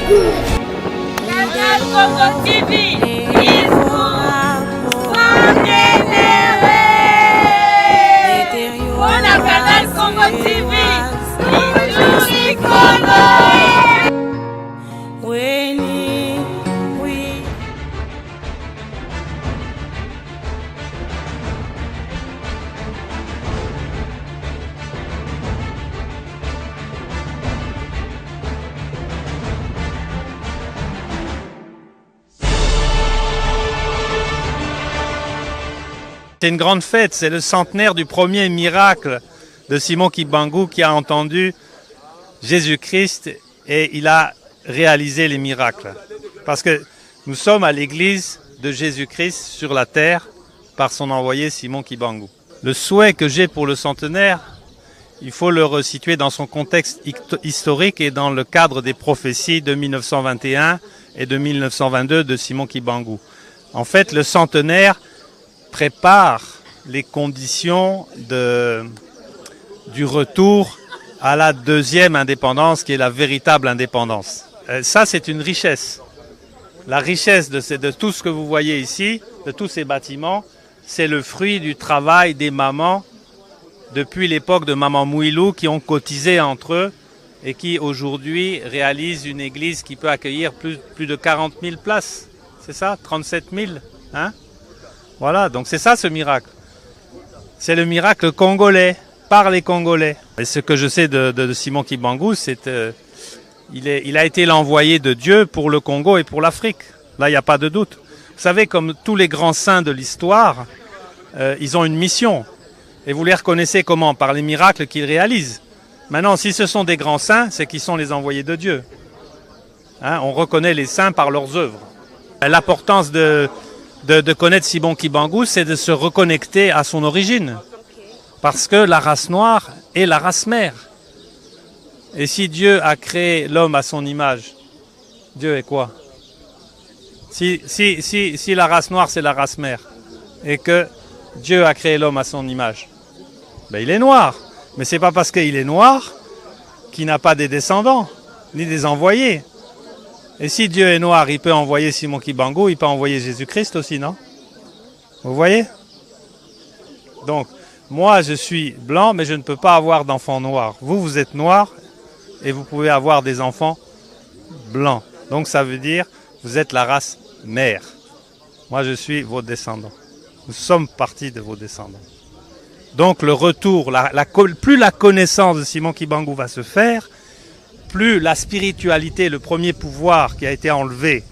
Canal Congo TV is Mpona Canal Congo TV Congo. C'est une grande fête, c'est le centenaire du premier miracle de Simon Kimbangu qui a entendu Jésus-Christ et il a réalisé les miracles. Parce que nous sommes à l'église de Jésus-Christ sur la terre par son envoyé Simon Kimbangu. Le souhait que j'ai pour le centenaire, il faut le resituer dans son contexte historique et dans le cadre des prophéties de 1921 et de 1922 de Simon Kimbangu. En fait, le centenaire prépare les conditions du retour à la deuxième indépendance, qui est la véritable indépendance. Ça, c'est une richesse. La richesse de tout ce que vous voyez ici, de tous ces bâtiments, c'est le fruit du travail des mamans depuis l'époque de Maman Mouilou, qui ont cotisé entre eux et qui aujourd'hui réalisent une église qui peut accueillir plus de 40 000 places. C'est ça, 37 000, hein? Voilà, donc c'est ça ce miracle. C'est le miracle congolais, par les Congolais. Et ce que je sais de Simon Kimbangu, c'est il a été l'envoyé de Dieu pour le Congo et pour l'Afrique. Là, il n'y a pas de doute. Vous savez, comme tous les grands saints de l'histoire, ils ont une mission. Et vous les reconnaissez comment? Par les miracles qu'ils réalisent. Maintenant, si ce sont des grands saints, c'est qu'ils sont les envoyés de Dieu. Hein, on reconnaît les saints par leurs œuvres. L'importance de connaître Simon Kimbangu, c'est de se reconnecter à son origine. Parce que la race noire est la race mère. Et si Dieu a créé l'homme à son image, Dieu est quoi? Si la race noire, c'est la race mère, et que Dieu a créé l'homme à son image, ben il est noir. Mais c'est pas parce qu'il est noir qu'il n'a pas des descendants, ni des envoyés. Et si Dieu est noir, il peut envoyer Simon Kimbangu, il peut envoyer Jésus-Christ aussi, non? Vous voyez? Donc, moi, je suis blanc, mais je ne peux pas avoir d'enfants noirs. Vous, vous êtes noir et vous pouvez avoir des enfants blancs. Donc, ça veut dire vous êtes la race mère. Moi, je suis vos descendants. Nous sommes partie de vos descendants. Donc, le retour, plus la connaissance de Simon Kimbangu va se faire, plus la spiritualité, le premier pouvoir qui a été enlevé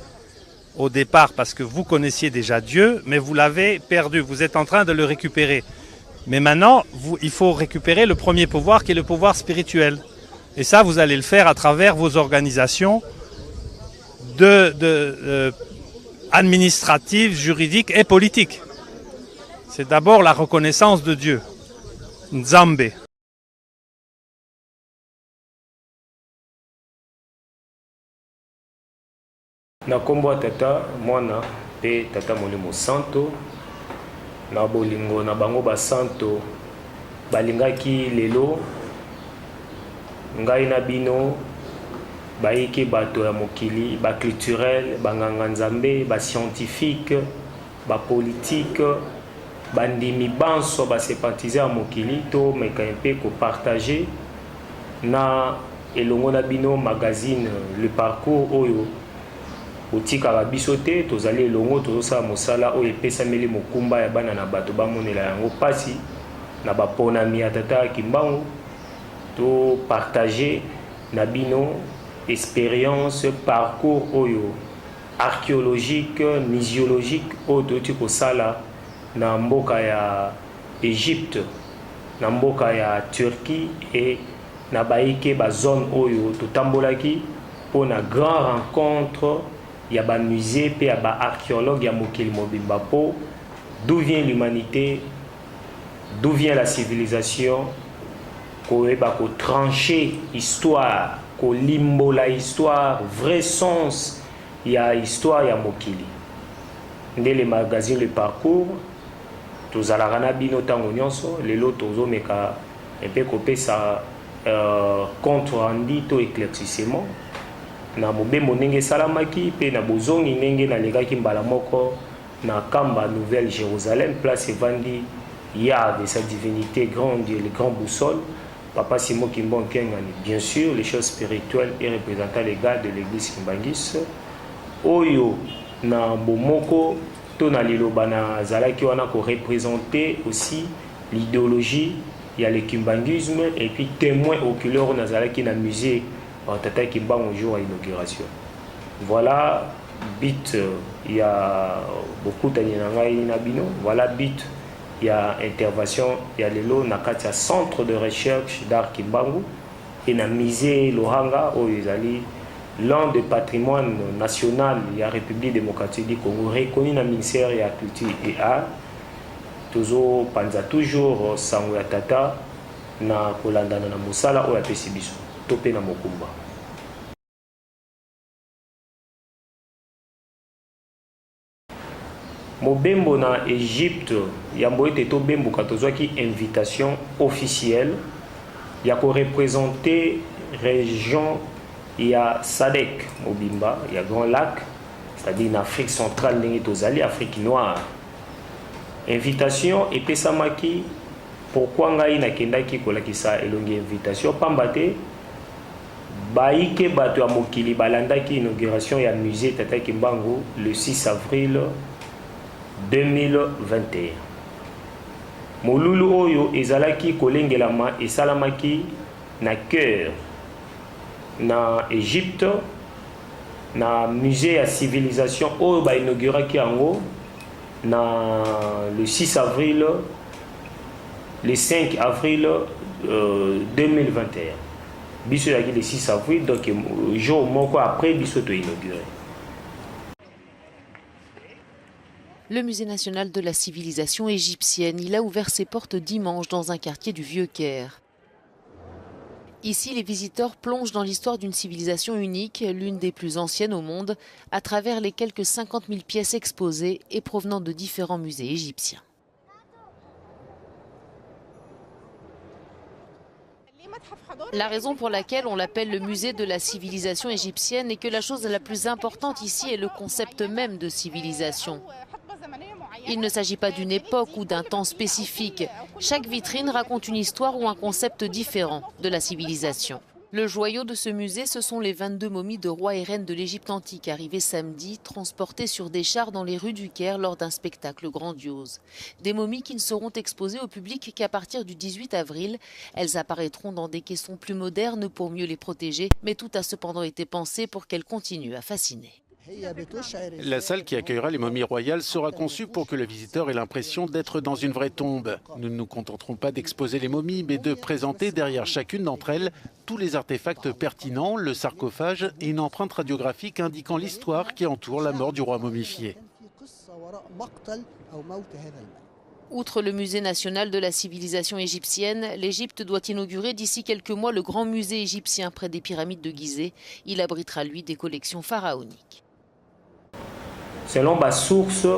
au départ parce que vous connaissiez déjà Dieu, mais vous l'avez perdu, vous êtes en train de le récupérer. Mais maintenant, il faut récupérer le premier pouvoir qui est le pouvoir spirituel. Et ça, vous allez le faire à travers vos organisations administratives, juridiques et politiques. C'est d'abord la reconnaissance de Dieu. Nzambe. Na nkombo ya Tata, Mwana mpe Tata Molimo Santo, na bolingo na bango basanto balingaki lelo ngai na bino bayike bato ya mokili, baculturel, banganga-nzambe, bascientifique, bapolitique, bandimi banso, basympathisants ya mokili, tomeka mpe kopartager na elongo na bino magazine Le Parcours oyo botikaka biso te. Tozali elongo, tozosala mosala oyo epesameli mokumba ya bana na bato bamonela yango mpasi na baponami ya Tata ya Kimbangu. Topartager na bino expérience, parcours oyo archéologique, muséologique oyo toyoti kosala na mboka ya Égypte, na mboka ya Turquie e na bayike bazone oyo totambolaki mpona grand rencontre ya bamusée mpe ya baarchéologue ya mokili mobimba, mpo d'où vient l'humanité, d'où vient la civilisation, koyeba kotrancher histoire, kolimbola histoire, vrai sens ya histoire ya mokili. Nde le magazine Le Parcours tozalaka na bino ntango nyonso. Lelo tozomeka mpe kopesa compte rendu to éclaircissement. Na mobembo ndenge esalamaki mpe na bozongi ndenge nalekaki mbala moko na Kamba Nouvelle Jerusalem place evandi Yahve sa divinite grand Dieu le grand boussole Papa Simon Kimbangu Kiangani bien sur les choses spirituelles et représentant legal de l'eglise Kimbanguiste oyo na bomoko to na liloba nazalaki wana ko representer aussi l'ideologie ya le kimbanguisme et puis temoin oculaire oyo nazalaki na musee Ba tata kimbangu jour ya inauguration. Voilà but ya bokutani na ngai na bino, voilà but ya intervention ya lelo na kati ya centre de recherche d'art Kimbangu et na musee Lohanga oyo ezali l'un des patrimoines national ya Republique democratique du Congo reconnu na ministère ya culture et art. Tozo panza toujours sango ya tata na kolandana na mosala oyo apesi biso to mpe na mokumba. Mobembo na Egypte. Yambo ete tobembuka, tozwaki invitation officielle ya ko representer region ya SADC mobimba ya Grands Lacs, c'est-à-dire na Afrique centrale ndenge tozali, Afrique noire. Invitation epesamaki Pourquoi ngai nakendaki kolakisa elongi ya invitation? Pamba te bayike bato ya mokili balandaki inauguration ya musee Tata Kimbangu le 6 avril 2021. Molulu oyo ezalaki kolengelama esalamaki na Caire, na Egypte, na musee ya civilisation oyo ba inauguraki yango na le 6 avril le 5 avril 2021. Biso ezalaki le 6 avril, donc jour moko après biso to inaugure. Le musée national de la civilisation égyptienne, il a ouvert ses portes dimanche dans un quartier du Vieux-Caire. Ici, les visiteurs plongent dans l'histoire d'une civilisation unique, l'une des plus anciennes au monde, à travers les quelques 50 000 pièces exposées et provenant de différents musées égyptiens. La raison pour laquelle on l'appelle le musée de la civilisation égyptienne est que la chose la plus importante ici est le concept même de civilisation. Il ne s'agit pas d'une époque ou d'un temps spécifique. Chaque vitrine raconte une histoire ou un concept différent de la civilisation. Le joyau de ce musée, ce sont les 22 momies de rois et reines de l'Égypte antique arrivées samedi, transportées sur des chars dans les rues du Caire lors d'un spectacle grandiose. Des momies qui ne seront exposées au public qu'à partir du 18 avril. Elles apparaîtront dans des caissons plus modernes pour mieux les protéger, mais tout a cependant été pensé pour qu'elles continuent à fasciner. La salle qui accueillera les momies royales sera conçue pour que le visiteur ait l'impression d'être dans une vraie tombe. Nous ne nous contenterons pas d'exposer les momies, mais de présenter derrière chacune d'entre elles tous les artefacts pertinents, le sarcophage et une empreinte radiographique indiquant l'histoire qui entoure la mort du roi momifié. Outre le musée national de la civilisation égyptienne, l'Égypte doit inaugurer d'ici quelques mois le grand musée égyptien près des pyramides de Gizeh. Il abritera lui des collections pharaoniques. Selon ba sources,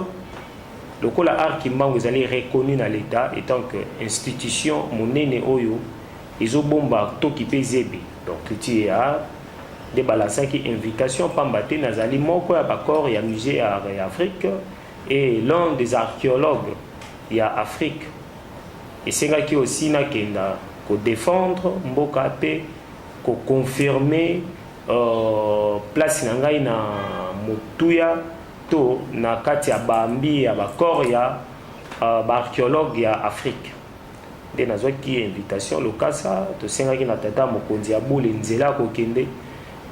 lokola Art Kimbangu ezali reconnu na l'Etat etant que institution monene oyo ezo bomba toki pe zebi, donc culture et art, nde ba lancaki invitation pamba te nazali moko ya ba corps ya musee ya Afrique et l'un des archeologues ya Afrique. Esengaki aussi nakenda ko defendre mboka pe ko confirmer place na ngai na motuya to na kati ya bambi ya ba corps ya ba archeologues ya Afrique. Nde nazwaki invitation lokasa, tosengaki na tata mokonzi ya bule nzela ya kokende,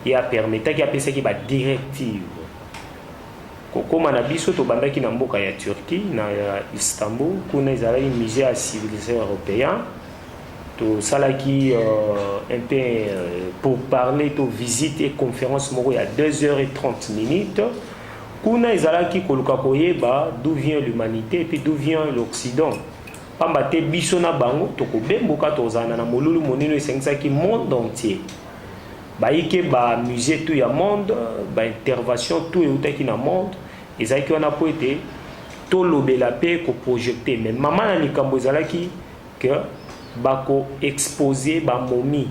ye a permetaki, apesaki ba directives. Kokoma na biso, tobandaki na mboka ya Turquie, na Istanbul, kuna ezalaki musee ya civilisation europeen. Tosalaki un peu pour parler to visite et conference moko ya 2 heures et 30 minutes. Kuna ezalaki koluka koyeba d'où vient l'humanité et puis d'où vient l'Occident. Pamba te biso na bango tokobembuka, tokozala na molulu monene oyo esangisaki monde entier. Bayike ba musee tout ya monde, ba intervention tout eutaki na monde ezalaki wana mpo ete tolobela mpe ko projecter. Mais mama na likambo ezalaki que bako exposer ba momies.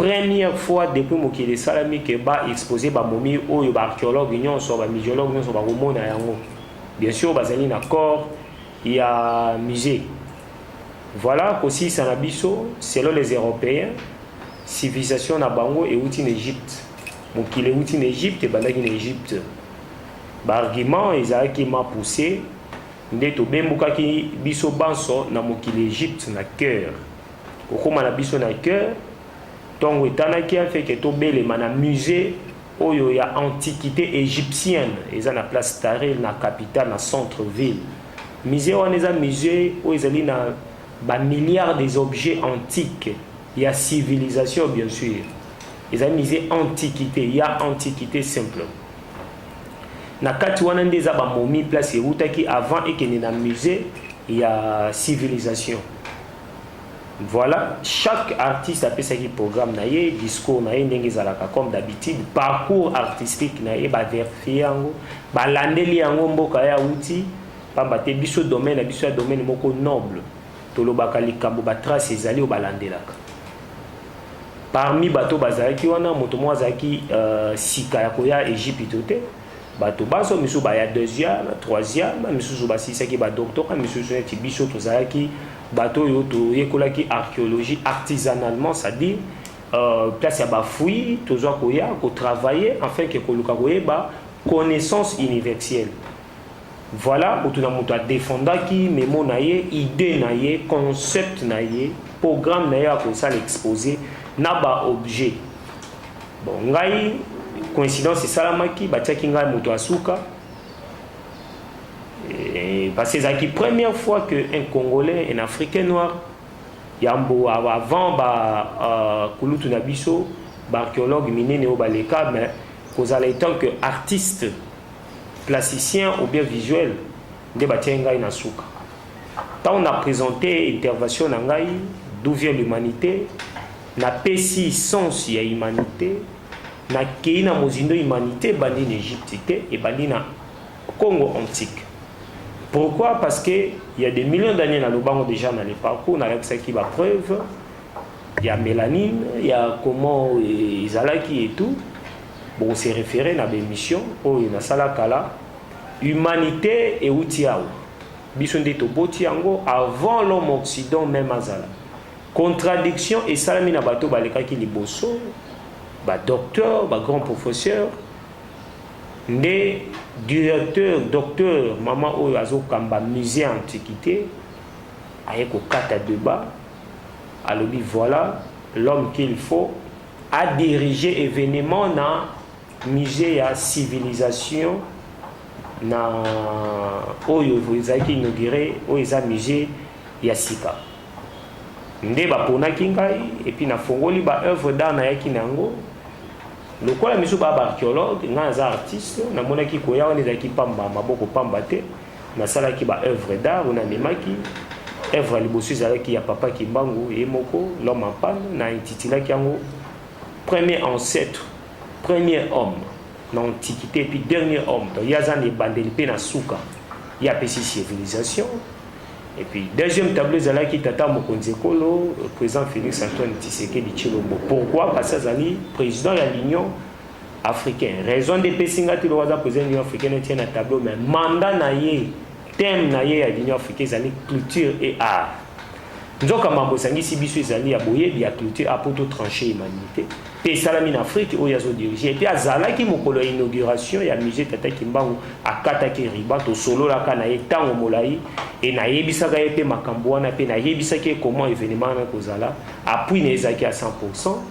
Première fois depuis mokili esalami ke ba exposer ba momies oyo ba archeologues nyonso, ba museologues nyonso bakomona yango. Bien sûr bazali na corps ya musee. Voilà kosilisa na biso selon les Européens civilisation na bango euti na Egypte. Mokili euti na Egypte, ebandaki na Egypte. Ba arguments ezalaki ma pousse nde tobembukaki biso banso na mokili Egypte na cœur. Kokoma na biso na cœur, tongo etanaki afin que tobelema na musee oyo ya antiquite egyptienne eza na place Tahrir na capitale na centre ville. Musee wana eza musee oyo ezali na ba milliards des objets antiques ya civilisation bien sûr. Ezali musee antiquite ya antiquite simple. Na kati wana nde eza ba momies place ewutaki avant ekende na musee ya civilisation. Voilà, chaque artiste apesaki programme na ye, discours na ye ndenge ezalaka comme d'habitude, parcours artistique na ye ba verifier yango, balandeli yango mboka ye awuti, pamba te biso domaine na biso ya domaine moko noble, tolobaka likambo ba trace ezali oyo balandelaka. Parmi bato bazalaki wana, moto moko azalaki sika ya koya Egypte te, bato banso misusu baya deuxième, troisième, misusu basilisaki ba doctorat, misusu neti biso tozalaki bato oyo toyekolaki archéologie artisanalement, c'est-à-dire place ya bafouilles, tozwa koya kotravailler afin ke koluka koyeba connaissance universelle. Voilà, moto na moto adefendaki memo na ye, idée na ye, concept na ye, programme na ye ya kosala exposé na baobjet. Bon, ngai coïncidence esalamaki, batiaki ngai moto asuka parce que ezalaki première fois que un Congolais, un Africain noir, yambo avant ba kulutu na biso baarchéologue minene oyo baleka, mais kozala étant que artiste plasticien ou bien visuel, nde batiaki ngai na suka. Ntango na présenté intervention na ngai, d'où vient l'humanité, napesi sens ya humanité, nakei na mozindo. Humanité ebandi na Égypte te, ebandi na Congo antique. Pourquoi? Parce que il y a des millions d'années, nalobango déjà na le parcours, nalakisaki bapreuve ya mélanine, ya comment ezalaki et tout. Bon, se référer na baémission oyo nasala kala. Humanité euti awa, biso nde toboti yango avant l'homme occident même azala. Contradiction esalami na bato balekaki liboso, badocteur, bagrand professeur, nde directeur, docteur mama oyo azokamba musée antiquité aye kokata débat, alobi: voilà l'homme qu'il faut a diriger événement na musée ya civilisation na oyo ezalaki inauguré, oyo eza musée ya sika. Nde baponaki ngai et puis nafongoli baœuvre d'art nayaki na yango. Lokola misu baa baarchéologue, ngai naza artiste, namonaki koya wana ezalaki pamba maboko pamba te. Nasalaki baœuvre d'art oyo namemaki. Œuvre ya liboso ezalaki ya papa Kimbangu ye moko, l'homme en panne. Na intitulaki yango premier ancêtre, premier homme na antiquité et puis dernier homme. Donc ye aza na ebandeli mpe na suka, ye apesi civilisation. Et puis deuxième tableau ezalaki tata mokonzi ekolo, président Félix Antoine Tshisekedi Tshilombo. Pourquoi? Parce que azali président ya l'Union africaine. Raison nde epesi nga te loko aza président de l'Union africaine etie na tableau, mais mandat na ye, thème na ye ya l'Union africaine ezali culture et art. Nzoka mambo esangisi biso ezali ya boyebi ya culture apo totranche humanité mpe esalami na Afrique oyo azodirige. Et puis azalaki mokolo ya inauguration ya musée tata Kimbangu, akataki ruban, tosololaka na ye ntango molai e nayebisaka ye mpe makambo wana, mpe nayebisaki ye comment événement wana kozala. Appui na ezalaki ya 100.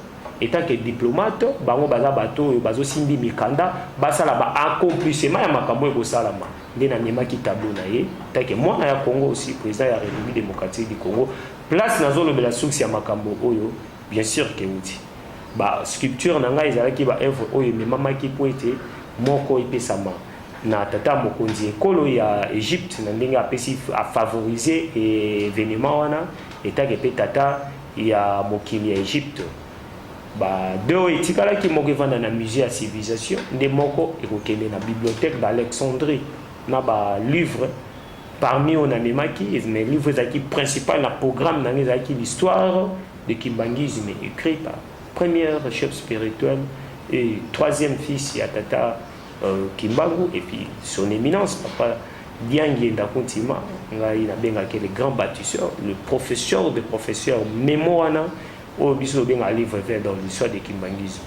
Étant que diplomate, bango baza bato oyo bazosimbi mikanda, basala baaccomplissement ya makambo oyo ekosalama. Nde namemaki tableau na ye take mwana ya Congo, aussi président ya République démocratique du Congo. Place nazolobela source ya makambo oyo, bien sûr ke euti basculpture na ngai ezalaki baœuvre oyo ememamaki mpo ete moko epesama na tata mokonzi ekolo ya Égypte na ndenge apesi afavoriser événement wana, etake mpe tata ya mokili ya Égypte. Ba deux oyo etikalaki, moko evanda na musée ya civilisation, nde moko ekokende na bibliothèque d'Alexandrie na balivre. Parmi oyo namemaki, mais livre ezalaki principal na programme na ngai ezalaki l'histoire de kimbanguisme écrit par Première chef spirituel et troisième fils ya tata Kimbangu et puis son éminence papa Diangienda Kuntima, ngai nabengaki le grand bâtisseur, le professeur de professeurs, memo wana oyo biso tobengaka livre vert dans l'histoire de Kimbanguisme.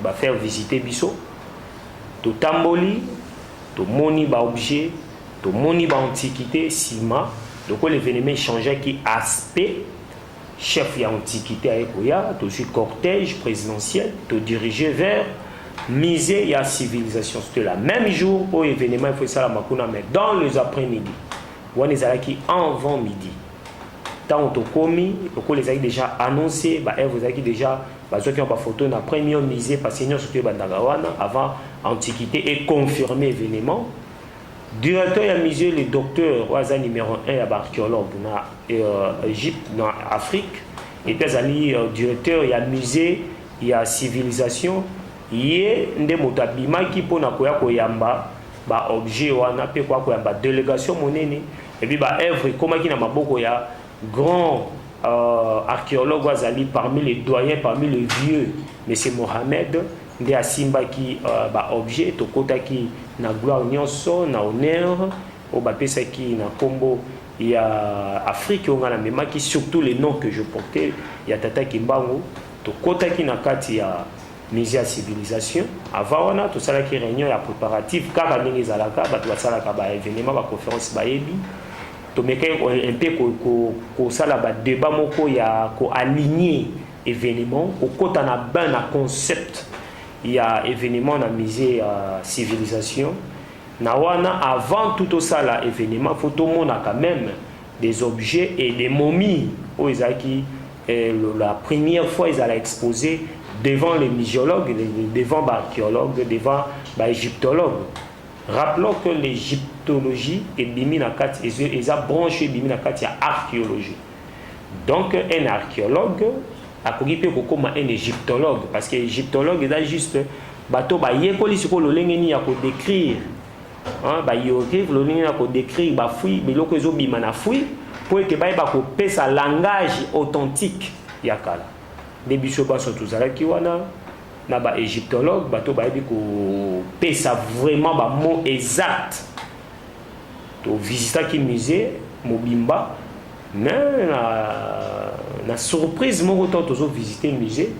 Ba faire visiter biso, totamboli, tomoni ba objet, tomoni ba antiquité. Nsima lokola événement echangeaki aspect, chef ya antiquité aye koya, tozwi cortège présidentiel, todirige vers musée ya civilisation. C'était la même jour oyo événement ifo esalama kuna, mais dans les après-midi wana ezalaki avant midi. Ntango tokomi, lokola ezalaki déjà annoncé, baœuvre ezalaki déjà, bazwaki yango bafoto na premier musée, parce que nyonso toyebandaka wana avant antiquité econfirme événement. Directeur ya musée, le docteur oyo aza numéro 1 ya baarchéologue na Égypte, na Afrique, et puis azali directeur ya musée ya civilisation, ye nde moto abimaki mpona koya koyamba baobjet wana mpe koya koyamba délégation monene. Et puis baœuvre ekomaki na maboko ya grand archéologue oyo azali parmi les doyens, parmi les vieux, monsieur Mohamed, nde asimbaki baobjet. Tokɔtaki na gloire nyonso, na honneur oyo bapesaki na nkombo ya Afrique oyo ngai namemaki, surtout les noms que je portais ya tata Kimbangu. Tokɔtaki na kati ya musée ya civilisation. Avant wana, tosalaki réunion ya préparatif kaka ndenge ezalaka, bato basalaka baévénement, baconférence bayebi. Tomekaki mpe kosala badébat moko ya koaligner événement, kokɔta na bain na concept ya événement na musée ya civilisation. Na wana, avant tout tosala événement, faut tomona quand même des objets et des momies oyo ezalaki la première fois ezala exposé devant les muséologues, devant baarchéologues, devant baégyptologues. Rappelons que l'égyptologie ebimi na kati, eza branche ebimi na kati ya archéologie. Donc un archéologue akoki mpe kokóma un égyptologue, parce que égyptologue eza juste bato bayekoli sikoyo lolenge nini ya kodécrire bahiéroglyphe, lolenge nini ya kodécrire bafouille, biloko ezobima na fouille, mpo ete bayeba kopesa langage authentique ya kala. Nde biso baso tozalaki wana na baégyptologue, bato bayebi kopesa vraiment bamot exact. Tovisitaki musée mobimba, mais na surprise moko, ntango tozovisite musée,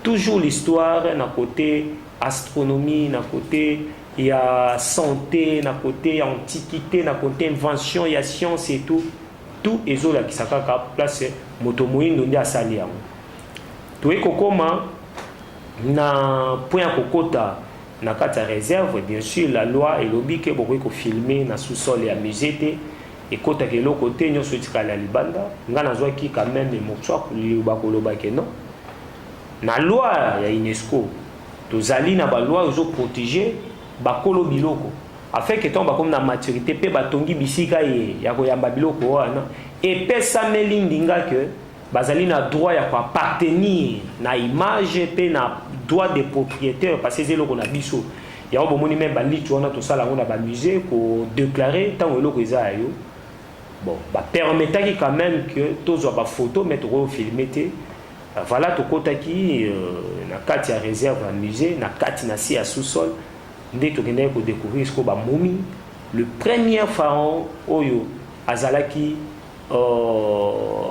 toujours l'histoire na côté astronomie, na côté ya santé, na côté ya antiquité, na côté invention ya science et tout, tout ezolakisa kaka place moto moyindo nde asali yango. Toyei kokóma na point ya kokota na kati ya réserve. Bien sûr, la loi elobi ke bokoki kofilme na sous-sol ya musée te, ekotaka eloko te, nyonso etikala ya libanda. Ngai nazwaki quand même morceau liloba koloba ke non, na loi ya UNESCO, tozali na baloi ezoprotege bakolo biloko, afin ke ntango bakomi na maturité mpe batongi bisika ye ya koyamba biloko wana, epesameli ndinga ke bazali na droit ya koappartenir na image mpe na droit de propriétaire, parce que eza eloko na biso. Yango bomoni même balitu wana tosala yango na bamusée, kodéclare ntango eloko eza ya yo. Bon, bapermetaki quand même que tozwa bafoto, mais tokofilme te. Voilà, tokɔtaki na kati ya réserve ya musée, na kati na se ya sous-sol, nde tokendaki kodécouvrir sikoyo bamomi. Le premier pharaon oyo azalaki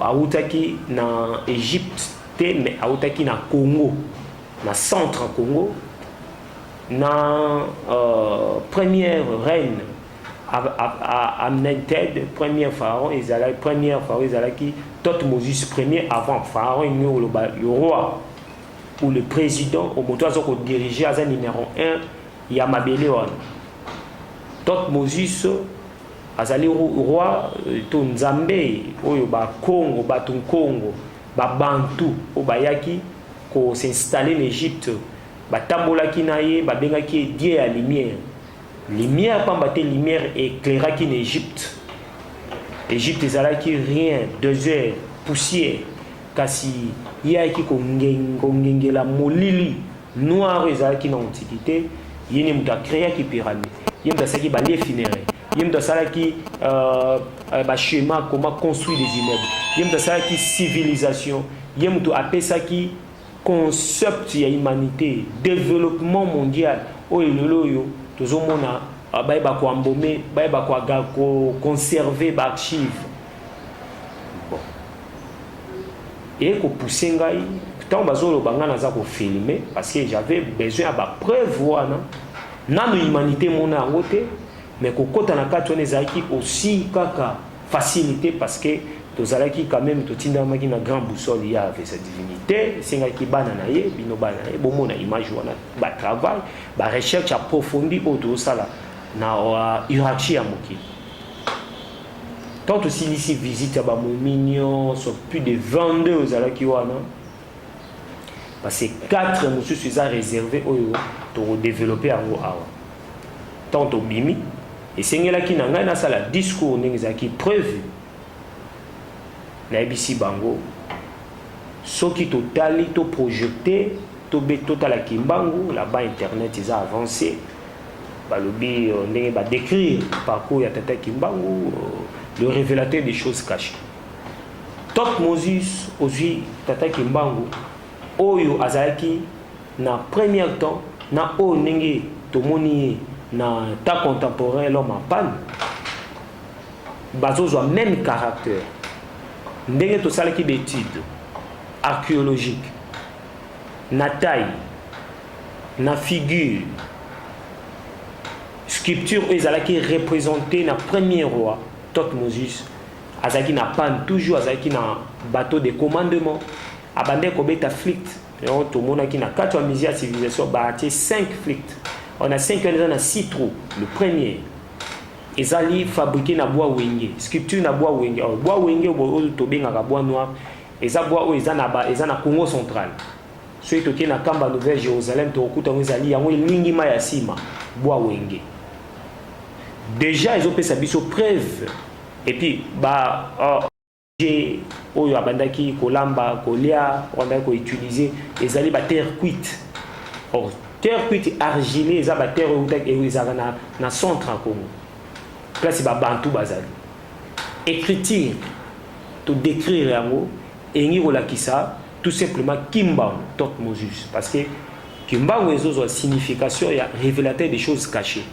awutaki na Égypte te, mais awutaki na Congo, na centre Congo, na première reine Amenhotep, premier pharaon ezalaki, première pharaon ezalaki Thotmoses premier. Avant pharaon elingi koloba le roi ou le président, moto aza kodirige, aza numéro 1 ya mabele wana. Thotmoses azali roi to nzambe oyo bakongo, bato nkongo, babantu oyo bayaki kos'installer na Égypte, batambolaki na ye, babengaki ye dieu ya lumière. Lumière pamba te lumière éclairaki na Égypte. Égypte ezalaki rien, désert, poussière, kasi ye ayaki kongengela molili noir ezalaki na antiquité. Ye nde moto acréaki pyramide, ye moto asalaki balieu funéraire, ye moto asalaki baschéma comment construire des immeubles, ye moto asalaki civilisation, ye moto apesaki Concept ya humanité, développement mondial oyo lelo oyo tozomona, bayeba koembaumer, bayeba koconserver baarchive. Bon, eye kopousser ngai, ntango bazoloba, ngai naza kofilmer parce que j'avais besoin ya bapreuve wana. Nano humanité mona yango te, mais kokɔta na kati wana ezalaki aussi kaka facilité, parce que tozalaki quand même, totindamaki na grand boussole ya avec sa divinité. Esengaki bana na ye, bino bana na ye, bomona image wana, batravail, barecherche approfondi oyo tozosala na hiérarchie ya mokili. Tant tosilisi visite ya bamomies nyonso, plus de 22 ozalaki wana, parce que 4 mosusu eza réservé oyo tokodévelopper yango awa. Tant tobimi, esengelaki na ngai nasala discours ndenge ezalaki prévu. Nayebisi bango, soki totali, toprojeter, totala Kimbangu là-bas, internet eza avancé. Balobi ndenge badécrire parcours ya tata Kimbangu, le révélateur des choses cachées, Tot Moses. Ozwi tata Kimbangu oyo azalaki na premier temps na oyo ndenge tomoni ye na temps contemporain, l'homme en panne, bazozwa même caractère. Ndenge tosalaki baétude archéologique na taille, na figure, sculpture oyo ezalaki représenté na premier roi Tot Moses, azalaki na panne toujours, azalaki na bateau de commandement, abandaki kobeta flûte. Yango tomonaki na kati ya musée ya civilisation, batie 5 flûte. On a 5 wana, eza na 6 trous. Le premier ezali fabriqué na bois wenge, sculpture na bois wenge. Oh, bois wenge oyo tobengaka bois noir, eza bois oyo eza na Congo central. Soki tokei na Kamba, Nouvelle Jérusalem, tokokuta yango, ezali yango elingi mai ya nsima, bois wenge. Déjà ezopesa biso preuve. Et puis ba oyo abandaki kolamba, kolia, abandaki koutiliser, ezali baterre cuite. Or terre cuite argile eza baterre oyo ezalaka na centre ya Congo, place babantu bazali. Écriture todécrire yango elingi kolakisa tout simplement Kimbangu, Tot Moses, parce que Kimbangu ezozwa signification ya révélateur des choses cachées,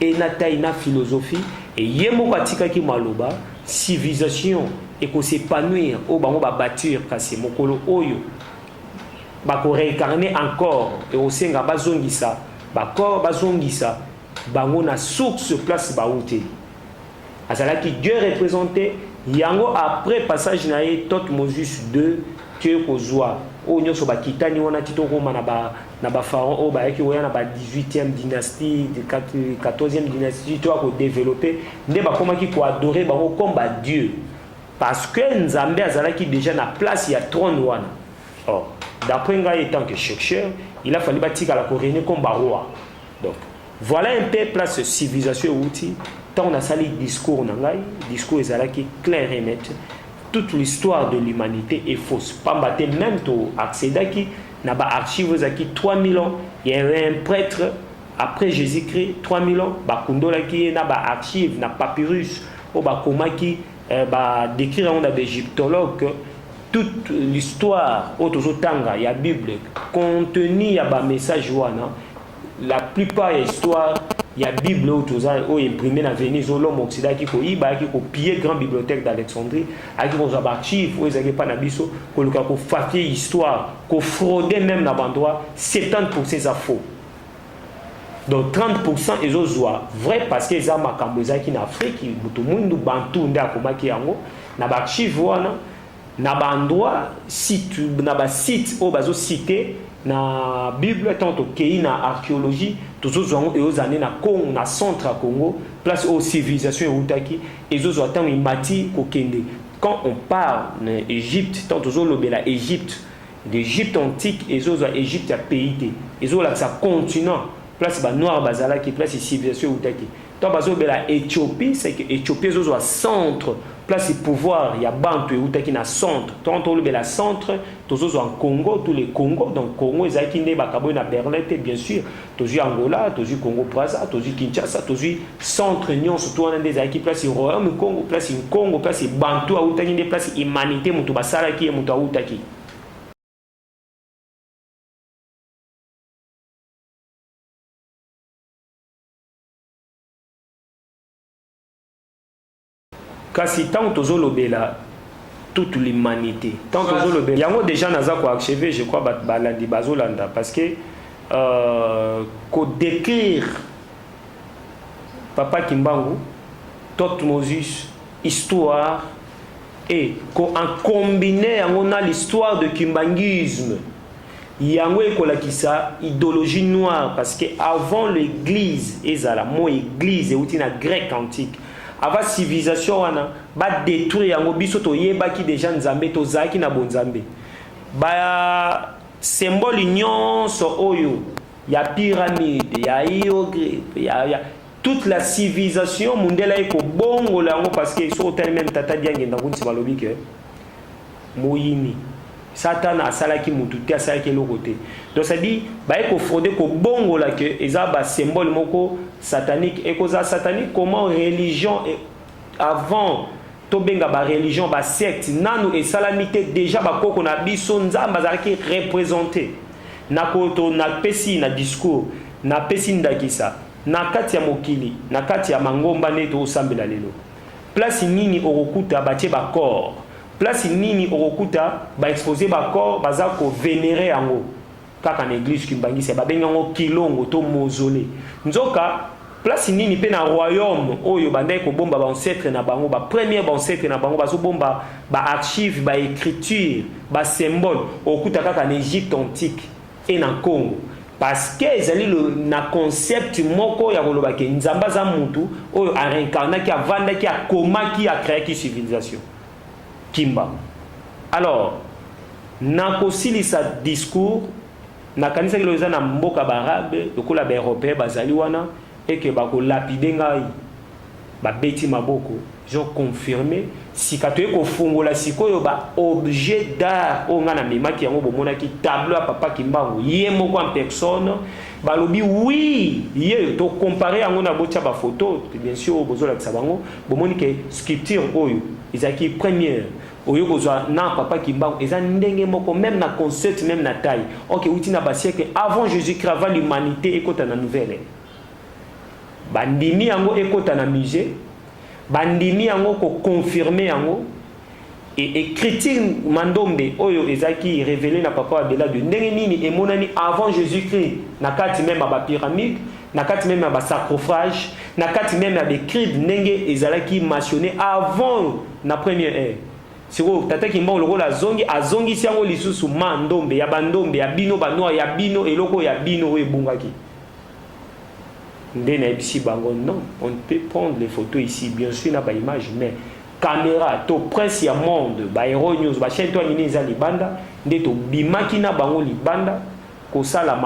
e na taille, na philosophie. E ye moko atikaki maloba: civilisation ekos'épanouir oyo bango babâtir, kasi mokolo oyo bakoréincarner encore, ekosenga bazongisa bacorps, bazongisa bango na source, place bauteli. Azalaki Dieu représenté yango. Après passage na ye, Tot Moses 2, ke kozwa oyo nyonso bakitani wana ti tokóma na bapharaon oyo bayaki koya na ba 18e dynastie, 14e dynastie, to ya kodévelopper nde bakomaki koadorer bango comme badieu, parce que Nzambe azalaki déjà na place ya trône wana. Or, d'après ngai, étant que chercheur, il a fallu batikala korégner comme baroi. Donc voilà un peu place civilisation euti. Ntango nasali discours na ngai, discours ezalaki clair et net: toute l'histoire de l'humanité est fausse, pamba te même to accédaki na baarchive ezalaki 3000 ans. Il y avait un prêtre après Jésus-Christ, 3000 ans, bakundolaki ye na baarchive, na papyrus oyo bakomaki, badécrire yango na baégyptologue. Toute l'histoire oyo tozotanga ya Bible, contenu ya bamessage wana, la plupart ya histoire ya Bible oyo toza, oyo imprimé na Venise, oyo l'homme occident ayaki koyiba, ayaki kopiller grande bibliothèque d'Alexandrie, ayaki kozwa baarchive oyo ezalaki epa na biso, koluka kofalsifier histoire, kofrauder même na baendroit, 70 eza faux. Donc 30 ezozwa vrai, parce que eza makambo ezalaki na Afrique, moto mwindu, bantu nde akomaki yango na baarchive wana, na baendroit site, na basite oyo bazociter na Bible. Ntango tokei na archéologie, tozozwa yango, ezozala nde na Congo, na centre ya Congo, place oyo civilisation eutaki. Ezozwa ntango emati kokende. Quand on parle na Égypte, ntango tozolobela Égypte, l'Égypte antique, ezozwa Égypte ya pays te, ezolakisa continent, place banoir bazalaki, place civilisation eutaki. Ntango bazolobela Éthiopie, c'est que Éthiopie ezozwa centre, place pouvoir ya bantu eutaki na centre. Ntango tolobela centre, tozozwa Congo, tous les Congo. Donc Congo ezalaki nde bakaboyi na Berlin te, bien sûr. Tozwi Angola, tozwi Congo Braza, tozwi Kinshasa, tozwi centre nyonso to wana nde ezalaki place royaume Congo, place Congo, place bantu autaki, nde place humanité, moto basalaki ye, moto autaki. Kasi ntango tozolobela toute l'humanité, ntango tozolobela yango, déjà naza koachever, je crois bato balandi bazolanda, parce que kodécrire Papa Kimbangu, Thoth Moses, histoire et kocombiner yango na l'histoire de kimbanguisme, yango ekolakisa idéologie noire, parce que avant l'église ezala, mot église euti na grec antique. Avant civilisation wana badétruire yango, biso toyebaki déjà Nzambe, tozalaki na bonzambe. Basymbole nyonso oyo ya pyramide, ya hiéroglyphe, ya toute la civilisation, mundele aye kobongola yango, parce que soki otali même Tata Diangenda Nkunti, balobi ke moyini Satana asalaki mutu te, asalaki eloko te. Donc c'est-à-dire baye kofrauder, kobongola ke eza basymbole moko satanique. Ekozala satanique comment? Religion avant tobenga bareligion, basecte nanu esalami te, déjà bakoko na biso, Nzambe azalaki représente. Napesi na discours, napesi ndakisa na kati ya mokili, na kati ya mangomba nde toosambela lelo. Place nini okokuta batie bacorps? Place nini okokuta baexposer bacorps, baza kovénérer yango? Kaka na église kimbanguiste, babengi yango kilongo to mausolée. Nzoka place nini mpe na royaume oyo bandaki kobomba baancêtre na bango, bapremier baancêtre na bango, bazobomba baarchive, baécriture, basymbole? Okuta kaka na Égypte antique e na Congo, parce que ezali na concept moko ya koloba ke Nzambe aza mutu oyo aréincarnaki, avandaki, akomaki, acréaki civilisation Kimbangu. Alors nakosilisa discours. Nakanisaki lelo eza na mboka baarabe lokola baeuropéen bazali wana, eke bakolapider ngai, babeti maboko, ils ont confirmé. Sika toye kofungola sikoyo baobjet d'art oyo ngai namemaki yango. Bomonaki tableau ya Papa Kimbangu ye moko en personne, balobi oui, ye. Tocomparer yango na botia bafoto, bien sûr, oyo bozolakisa bango. Bomoni ke sculpture oyo ezalaki première oyo kozwa na Papa Kimbangu eza ndenge moko, même na concept, même na taille. Ok, uti na basiècle avant Jésus Christ, avant l'humanité ekota na nouvelle. Bandimi yango ekota na musée, bandimi yango koconfirmer yango. E écriture mandombe oyo ezalaki révélé na Papa Abelado, ndenge nini emonani avant Jésus Christ na kati même ya bapyramide, na kati même ya basarcophage, na kati même ya baécrite, ndenge ezalaki mentionné avant na première ère. Sikoyo Tata Kimbangu lokola azongi, azongisi yango lisusu, ma ndombe ya bandombe ya bino banoir, ya bino eloko ya bino oyo ebungaki. Nde nayebisi bango: non, on ne peut prendre les photos ici, bien sûr na baimage, mais caméra to presse ya monde, bahéros nyonso, bachaîne to nini eza libanda. Nde tobimaki na bango libanda kosala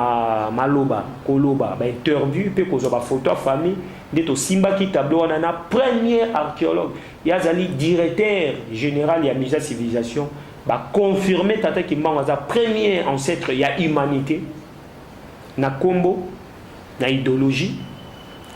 maloba, koloba, bainterview mpe kozwa bafoto ya famille. Nde tosimbaki tableau wana na premier archéologue, ye azali directeur général ya musée civilisation. Baconfirmer Tata Kimbangu aza premier ancêtre ya humanité na nkombo na idéologie.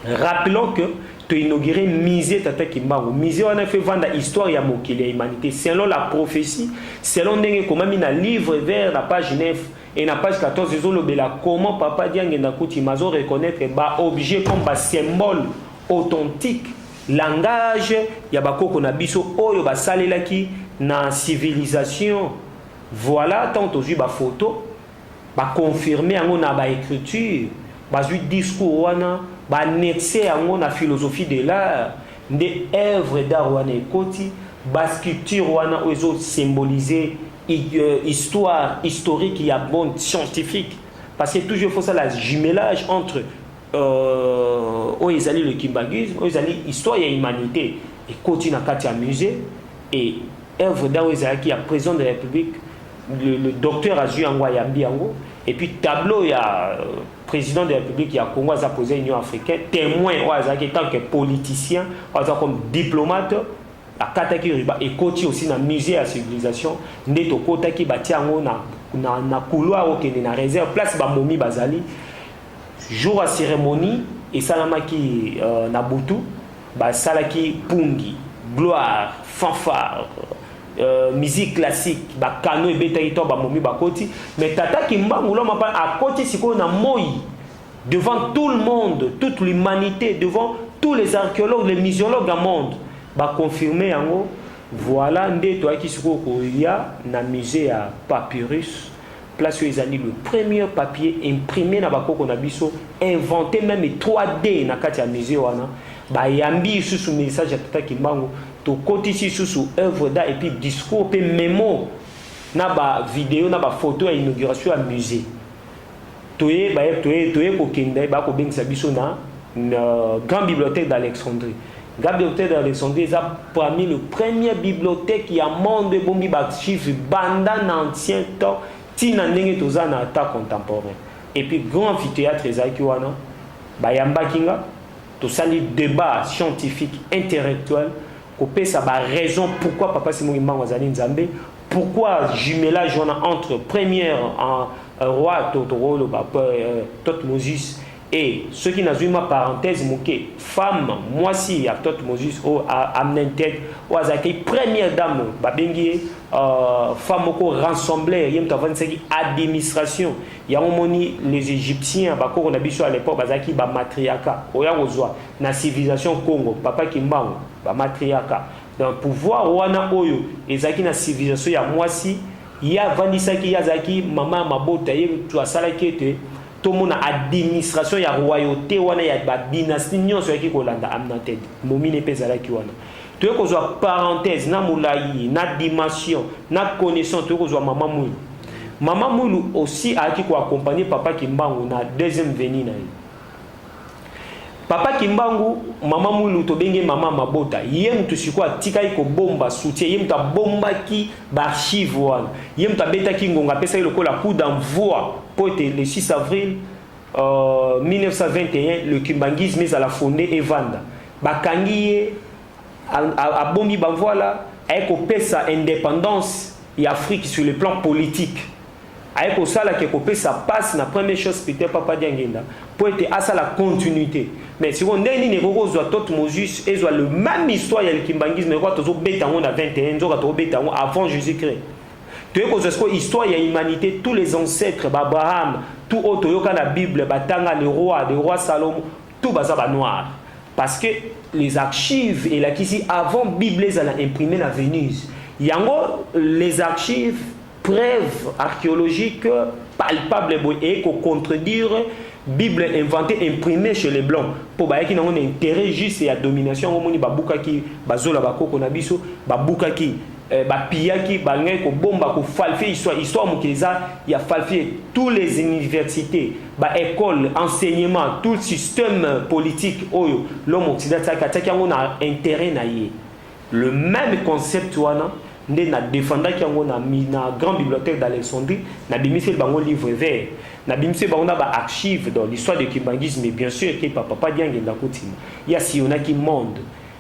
Rappelons que toinauguré musée Tata Kimbangu. Musée wana fe vanda histoire ya mokili, ya humanité, selon la prophétie, selon ndenge ekomami na livre vert na page 9 et na page 14. Ezolobela comment Papa Diangenda Kutima azo reconnaître baobjet comme basymbole authentique, langage ya bakoko na biso oyo basalelaki na civilisation. Voilà, tant tozwi bafoto, baconfirmer yango na baécriture, bazwi discours wana, baannexe yango na philosophie de l'art, nde œuvre d'art wana ekoti, basculpture wana oyo ezosymboliser histoire historique ya monde scientifique, parce que toujours faut ça jumelage entre oyo ezali le kimbanguisme, oyo ezali histoire ya humanité, ekoti na kati ya musée. Et œuvre d'art oyo ezalaki ya président de la République, le docteur azwi yango, ayambi yango. Et puis tableau ya président de la République ya Congo, aza président Union africaine, témoin oyo azalaki tant que politicien, oyo aza comme diplomate, akataki ruban, ekoti aussi na musée ya civilisation. Nde tokotaki, batia yango na couloir okende na réserve, place bamomi bazali. Jour ya cérémonie esalamaki na butu, basalaki pungi, gloire, fanfare, musique classique, bakano ebetaki to bamomi bakoti. Mais Tata Kimbangu Loma mpa akoti sikoyo na moi, devant tout le monde, toute l'humanité, devant tous les archéologues, les muséologues du monde. Baconfirme yango. Voilà nde toyaki sikoyo koya na musée ya papyrus, place oyo ezali le premier papier imprimé na bakoko na biso, inventé même 3D. Na kati ya musée wana, bayambi lisusu message ya Tata Kimbangu, tokotisi lisusu œuvre d'art et puis discours mpe mémo na bavideo na bafoto ya inauguration ya musée. Toye toye toye kokende, bakobengisa biso na grande bibliothèque d'Alexandrie. Grande bibliothèque d'Alexandrie eza parmi le première bibliothèque ya monde, ebombi baarchive banda na ancien temps ntina ndenge toza na temps contemporain. Et puis grand amphithéâtre ezalaki wana, bayambaki nga, tosali débat scientifique, intellectuel, kopesa baraison pourquoi Papa Simon Kimbangu azali Nzambe, pourquoi jumelage wana entre première en roi tokoloba Thotmoses. Et soki nazwi ma parenthèse moke, femme, mwasi ya Thotmoses oyo Amenemhet, oyo azalaki première dame, babengi ye femme moko rassembleur. Ye moto avandisaki administration yango. Moni les Égyptiens, bakoko na biso à l'époque, bazalaki bamatriarcat. Oya kozwa na civilisation Congo, Papa Kimbangu, bamatriarcat. Donc pouvoir wana oyo ezalaki na civilisation ya mwasi, ye avandisaki, ye azalaki mama ya mabota. Ye moto asalaki ete tomona administration ya royauté wana ya badynastie nyonso eyaki kolanda Amenemhet. Momine mpe ezalaki wana. Toye kozwa parenthèse na molai na dimension na connaissance, toye kozwa Mama Mwilu. Mama Mwilu aussi ayaki koaccompagne Papa Kimbangu na deuxième venue na ye. Papa Kimbangu, Mama Mwilu, tobenge mama mabota. Ye moto sikoyo atikaki kobomba soutien, ye moto abombaki baarchive wana, ye moto abetaki ngonga, apesaki lokola coup d'envoi mpo ete le 6 avril 1921 le kimbanguisme ezala fondé, evanda. Bakangi ye, abombi bavoila, aye kopesa indépendance ya Afrique sur le plan politique, aye kosalaka kopesa passe na première chose Peter Papa Diangenda mpo ete asala continuité. Mais sikoyo ndenge nini ekoki kozwa Thotmoses, ezwa le même histoire ya likimbanguisme ekoka tozobeta yango na 21, nzoka tozobeta yango avant Jésus Christ? Toye kozwa sikoyo histoire ya humanité, tous les ancêtres baAbraham, tout oyo toyoka na Bible, batanga le roi Salomon, tout baza banoir, parce que les archives elakisi avant Bible ezala imprimé na Venise. Yango les archives, preuve archéologique palpable boye, eye kocontredire Bible inventée, imprimée chez les Blancs, mpo bayaki nango na intérêt juste ya domination. Yango moni babukaki bazola bakoko na biso, babukaki, bapillaki, balingaki kobomba, kofalsifier histoire. Histoire mokili eza ya falsifier. Tous les universités, baécole, enseignement, tout le système politique oyo l'homme occidental atiaki yango na intérêt na ye. Le même concept wana nde nadefendaki yango na grande bibliothèque d'Alexandrie. Nabimiseli bango livre vert, nabimiseli bango na baarchive dans l'histoire de kimbanguisme. Bien sûr ke Papa Diangenda Kutima, ye asillonnaki monde,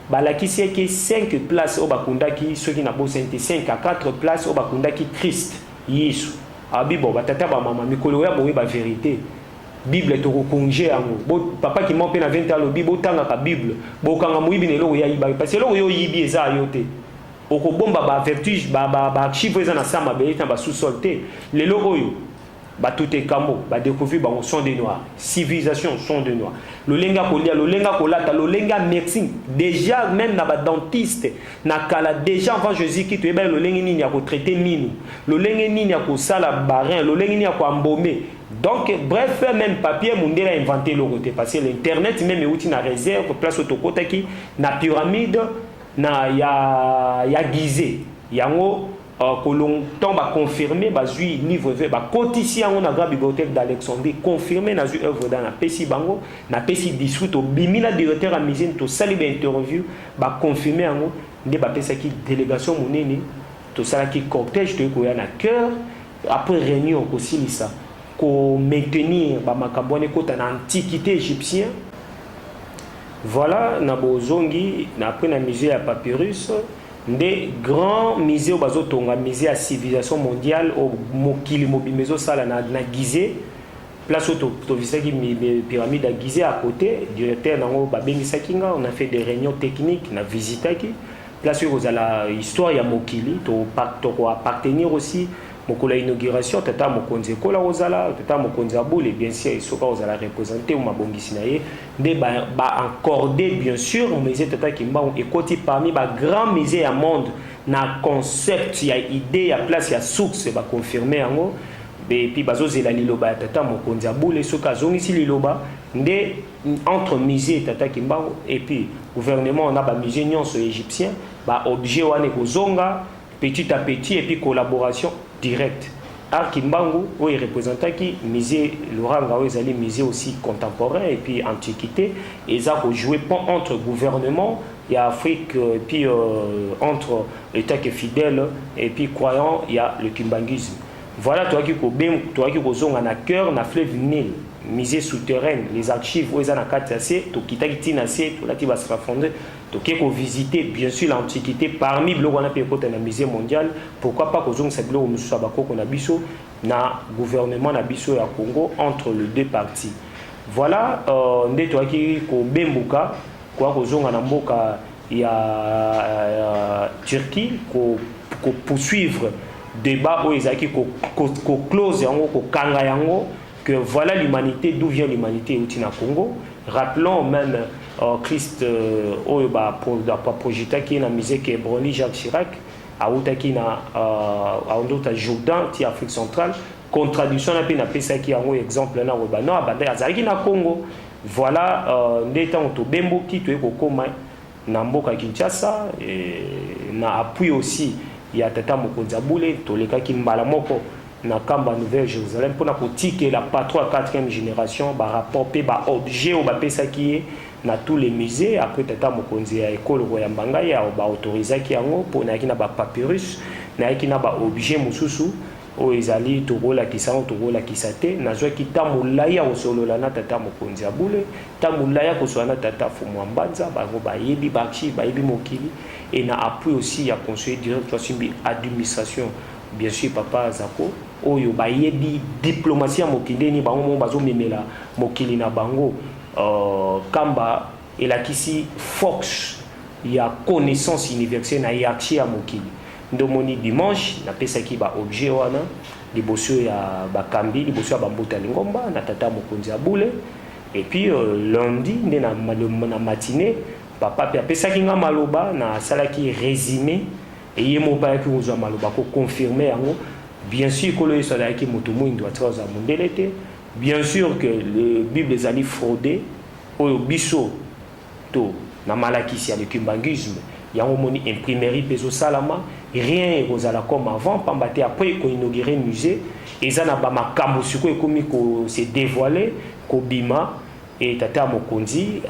balakisi eke 5 place oyo bakundaki, soki nabosani te, 5 à 4 place oyo bakundaki Christ Yesu. Abi bon, batata, bamama, mikolo oyo boyeba vérité, Bible tokokonge yango. Papa Kima mpe na 20 alobi botangaka Bible, bokanga moyibi na eloko ya yibaki, parce eloko oyo oyibi eza yo te. Okobomba bavertige, baarchive oyo eza na sa mabele na basous-sol te. Lelo oyo batutekambo badécouvrir bango sont des Noirs, civilisation sont des Noirs, lolenge ya kolia, lolenge ya kolata, lolenge ya médecine. Déjà même na badentiste na kala, déjà avant Jésus ki toyebaki lolenge nini ya kotraite minu, lolenge nini ya kosala barein, lolenge nini ya koembaumer. Donc bref, même papier, mundele a inventé eloko te, parce que l'internet même euti na réserve, place oyo tokotaki na pyramide na ya Gizeh. Yango ntango baconfirme, bazwi livre vert, bakotisi yango na grande bibliothèque d'Alexandrie, confirme. Nazwi œuvre d'art, napesi bango, napesi discours, tobimi na directeur ya musée, tosali bainterview, baconfirme yango. Nde bapesaki délégation monene, tosalaki cortège, toyei koya na cœur. Après réunion, kosilisa komaintenir bamakambo wana ekota na antiquité égyptien. Voilà, na bozongi na après na musée ya papyrus, nde grand musée oyo bazotonga, musée ya civilisation mondiale oyo mokili mobimba ezosala na Gizeh, place oyo tovisitaki pyramide ya Gizeh à côté. Directeur nango babengisaki nga, on a fait des réunions techniques, na visitaki place oyo kozala histoire ya mokili, tokoappartenir aussi. Mokolo ya inauguration, tata mokonzi ekola kozala, tata mokonzi ya bule, bien sûr, soki akozala représente ou mabongisi na ye nde ba accordé, bien sûr. Musée Tata Kimbangu ekoti parmi ba grand musée ya monde na concept ya idée ya place ya source. Baconfirme yango et puis bazozela liloba ya tata mokonzi ya bule. Soki azongisi liloba nde entre musée Tata Kimbangu et puis gouvernement na bamusée nyonso égyptien, baobjet wana ekozonga petit à petit et puis collaboration directe. Art Kimbangu oyo ereprésentaki musée Loranga, oyo ezali musée aussi contemporain et puis antiquité, eza kojouer pont entre gouvernement ya Afrique et puis entre état que fidèle et puis croyant ya le kimbanguisme. Voilà, toyaki kozonga na cœur na fleuve Nil, musée souterraine, les archives oyo eza na kati ya se. Tokitaki ntina se, tolati bascaphandre, toke kovisiter bien sûr l'antiquité. Parmi biloko wana mpe ekota na musée mondial. Pourquoi pas kozongisa biloko mosusu ya bakoko na biso na gouvernement na biso ya Congo, entre les deux parties. Voilà, nde toyaki kobembuka koya kozonga na mboka ya Turquie, kopoursuivre débat oyo ezalaki koclose yango, kokanga yango que voilà l'humanité, d'où vient l'humanité. Euti na Congo. Rappelons même Christ oyo baprojetaki ye na musée Quai Jacques Chirac, autaki na aondota Jourdain ti Afrique centrale. Contradiction na mpe napesaki yango exemple na koyeba no abanda azalaki na Congo. Voilà, nde ntango tobemboki, toye kokóma na mboka Kinshasa na appui aussi ya tata mokonzi ya bule. Tolekaki mbala moko na Kamba Nouvelle Jérusalem mpona kotikela patron ya 4e génération barapport mpe baobjet oyo bapesaki ye na tous les musées. Après, tata mokonzi ya ekolo koyamba ngai, baautorisaki yango mpo nayaki na bapapyrus, nayaki na baobjet mosusu oyo ezali tokolakisa yango, tokolakisa te. Nazwaki ta molai ya kosolola na tata mokonzi ya bule, ta molai ya kosolola na tata Fumu ya Mbanza. Bango bayebi baarchive, bayebi mokili, et na appui aussi ya conseiller direct asimbi administration, bien sûr papa Zako, oyo bayebi diplomatie ya mokili ndeni bango moko bazomemela mokili na bango. Kamba elakisi force ya connaissance universelle na hiérarchie ya mokili. Nde omoni dimanche napesaki baobjet wana liboso ya bakambi, liboso ya bambuta lingomba na tata mokonzi ya bule. Et puis lundi nde na matinée, papa mpe apesaki nga maloba, nasalaki résumé. Eye moko ayaki kozwa maloba koconfirme yango. Bien sûr, Nkolo Yesu azalaki moto mwindo, atika kozala mondele te. Bien sûr que le Bible ezali fraude oyo biso to na malakisi ya le kimbanguisme. Yango omoni imprimerie mpe ezosalama, rien ekozala comme avant, pamba te après koinaugure musée, eza na bamakambo sikoyo ekomi kose dévoiler, kobima. E tata mokonzi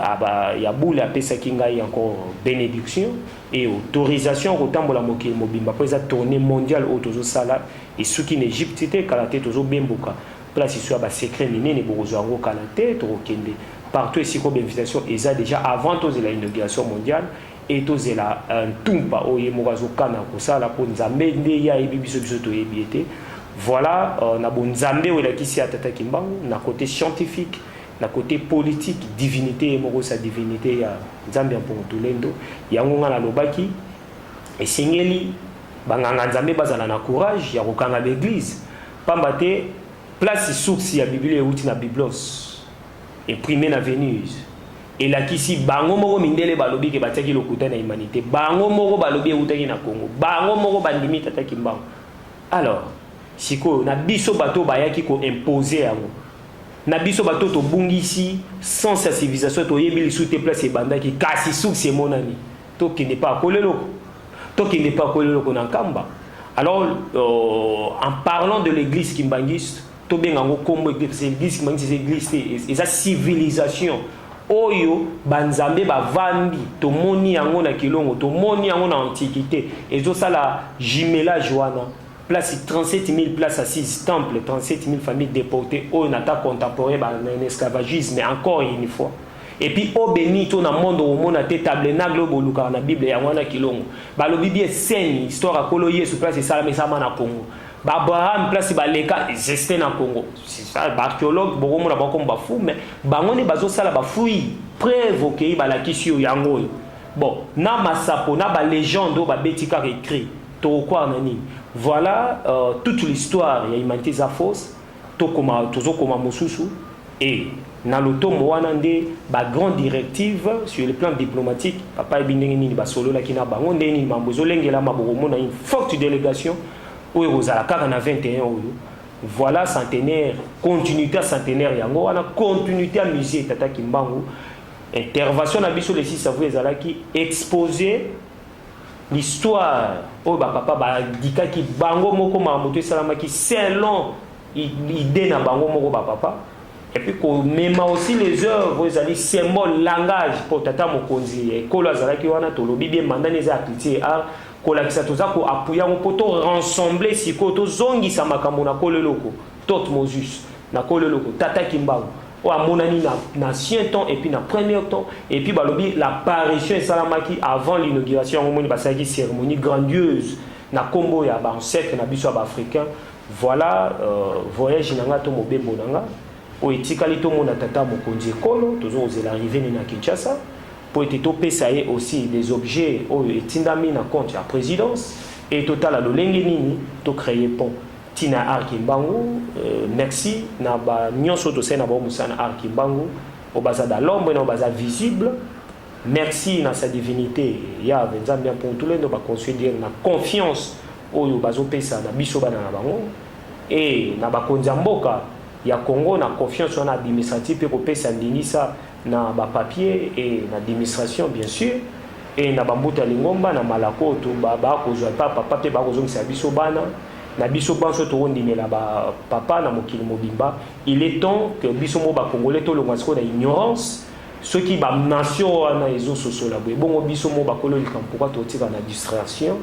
ya bule apesaki ngai encore bénédiction et autorisation kotambola mokili mobimba, mpo eza tournée mondiale oyo tozosala. Esuki na Egypte te, kala te tozobembuka place iso ya basecret minene, bokozwa yango kala te. Tokokende partout esika oyo bainvitation eza déjà, avant tozela inauguration mondiale e tozela ntumpa oyo ye moko azokana kosala, mpo Nzambe nde ye ayebi biso, biso toyebi ye te. Voilà, na bonzambe oyo elakisi ya tata Kimbangu na côté scientifique, na côté politique, divinité ye moko, sa divinité ya Nzambe ya Mpongo Tolendo. Yango nga nalobaki, esengeli banganga Nzambe bazala na courage ya kokanga baeglise, pamba te place source ya Biblia euti na Biblos, imprimé na Venise. Elakisi bango moko mindele balobi ke batiaki lokuta na humanité. Bango moko balobi eutaki na Congo, bango moko bandimi tata Kimbangu. Alors sikoyo na biso bato bayaki koimpose yango na biso, bato tobungisi sens ya civilisation, toyebi lisusu te place ebandaki, kasi source emonani. Tokende pa akola eloko, tokende pa akola eloko na Nkamba. Alors en parlant de l'église kimbanguiste, tobenga yango kombo église, église kimbanguiste eza église te, eza civilisation oyo banzambe bavandi. Tomoni yango na Kilongo, tomoni yango na antiquité, ezosala jumelage wana. Place 37 000 places assises, temple, 37 000 familles déportées oyo na ta contemporain na esclavagisme encore une fois. Et puis eau bénite oyo na monde omona te, tabernacle oyo bolukaka na Bible, yango wana Kilongo. Balobi bien scène histoire ya Nkolo Yesu, place esalama, esalama na Congo. Baabraham, place baleka, existe na Congo. Baarchéologue bokomona bakomo bafu, mais bango nde bazosala bafouille, preuve okei balakisi oyo yango oyo. Bon, na masapo na balégende oyo babeti kaka écrit, tokokwara na nini? Voilà toute l'histoire ya humanité eza fausse, tokoma tozokoma mosusu et na lotomo wana nde ba grande directive sur le plan diplomatique. Papa ayebi ndenge nini basololaki na bango, ndenge nini mambo ezolengelama. Bokomona une forte délégation oyo ekozala kaka na 21 oyo. Voilà centenaire, continuité ya centenaire yango wana, continuité ya musée Tata Kimbangu. Intervention na biso le 6 avril ezalaki exposé l'histoire oyo bapapa badikaki bango moko, makambo to esalamaki selon idée na bango moko bapapa, et puis komema aussi les œuvres ezali symbole, langage, mpo tata mokonzi ekolo azalaki wana. Tolobi bien, mandani eza ya culture et art, kolakisa toza koappuyer yango mpo torassembler. Sikoyo tozongisa makambo na kolo eloko tot Moses, na kolo eloko tata Kimbangu oyo amonani na ancien temps et puis na premier temps. Et puis balobi l'apparition esalamaki avant l'inauguration. Yango moni basalaki cérémonie grandiose na nkombo ya baancêtre na biso ya baafricain. Voilà voyage na nga to mobembo na nga oyo etikali. Tomona tata mokonzi ekolo, tozokozela arrivée na ye na Kinshasa mpo ete topesa ye aussi des objets oyo etindami na compte ya présidence e totala lolenge nini tocréer pont ntina ya art Kimbangu. Merci na banyonso tosali na bango mosala na art Kimbangu, oyo baza dans l'ombre na oyo baza visible. Merci na sa divinité Yave Nzambe ya Mpuntulendo, baconsidérer na confiance oyo bazopesa na biso bana na bango e na bakonzi ya mboka ya Congo, na confiance wana administrative mpe kopesa ndingisa na bapapier e na administration bien sûr e na bambuta ya lingomba na malako oyo bakozwa epa papa mpe bakozongisa biso bana na biso banso. Tokondimela bapapa na mokili mobimba. Il est temps que biso mo bacongolais tolongwa sikoyo na ignorance. Soki banation wana ezososola boye, bongo biso mo bakolo likambo, pourquoi totika na distraction?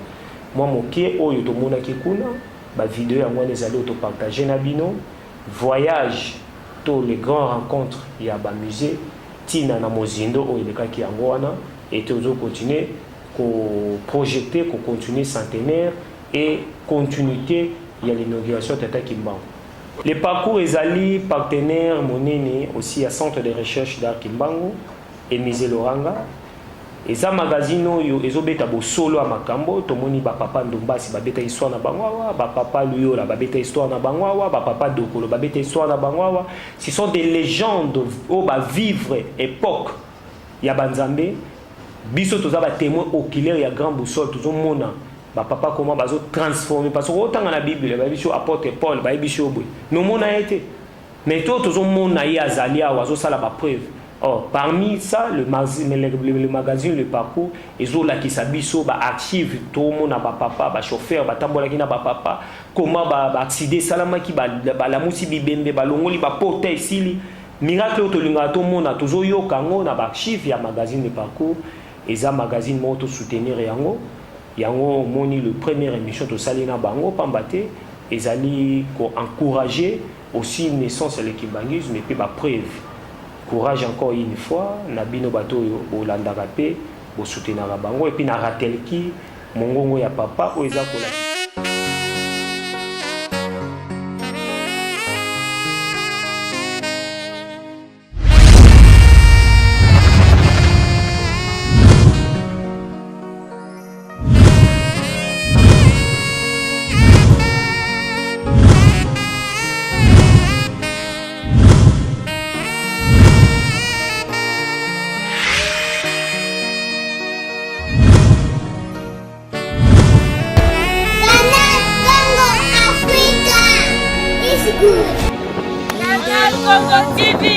Mwa moke oyo tomonaki kuna, bavideo yango wana ezali oyo topartager na bino. Voyage to les grands rencontres ya bamusée, ntina na mozindo oyo elekaki yango wana. E tozocontinuer koprojeter, kocontinuer centenaire et continuité ya l'inauguration Tata Kimbangu. Le parcours ezali partenaire monene aussi ya centre de recherche d'art Kimbangu et musée Loranga. Eza magazine oyo ezobeta bosolo ya makambo. Tomoni bapapa Ndombasi babeta histoire na bango awa, bapapa Luyola babeta histoire na bango awa, bapapa Dokolo babeta histoire na bango awa. Ce sont des légendes oyo bavivre époque ya banzambe. Biso toza batémoin oculaire ya grand boussole. Tozomona bapapa koma bazotransformer, parce que otanga na Bible, bayebi biso apôtre Paul, bayebi biso boye, mais omona ye te. Mais to tozomona ye azali awa, azosala bapreuve. Or, parmi ça, le magazine Le Parcours ezolakisa biso baarchive. Tomona bapapa bachauffeur batambolaki na bapapa, koma baaccident esalamaki, balamusi bibembe, balongoli bapota, esili miracle oyo tolingaka tomona, tozoyoka yango na baarchive ya magazine Le Parcours. Eza magazine moko tosoutenir yango. Yango omoni le première émission tosali na bango, pamba te ezali koencourager aussi naissance ya le kimbanguisme mpe bapreuve. Courage encore une fois na bino bato oyo bolandaka mpe bosoutenaka bango. Et puis na ratelki mongongo ya papa oyo eza kolakisa. Canal Congo Africa is good. Canal Congo TV.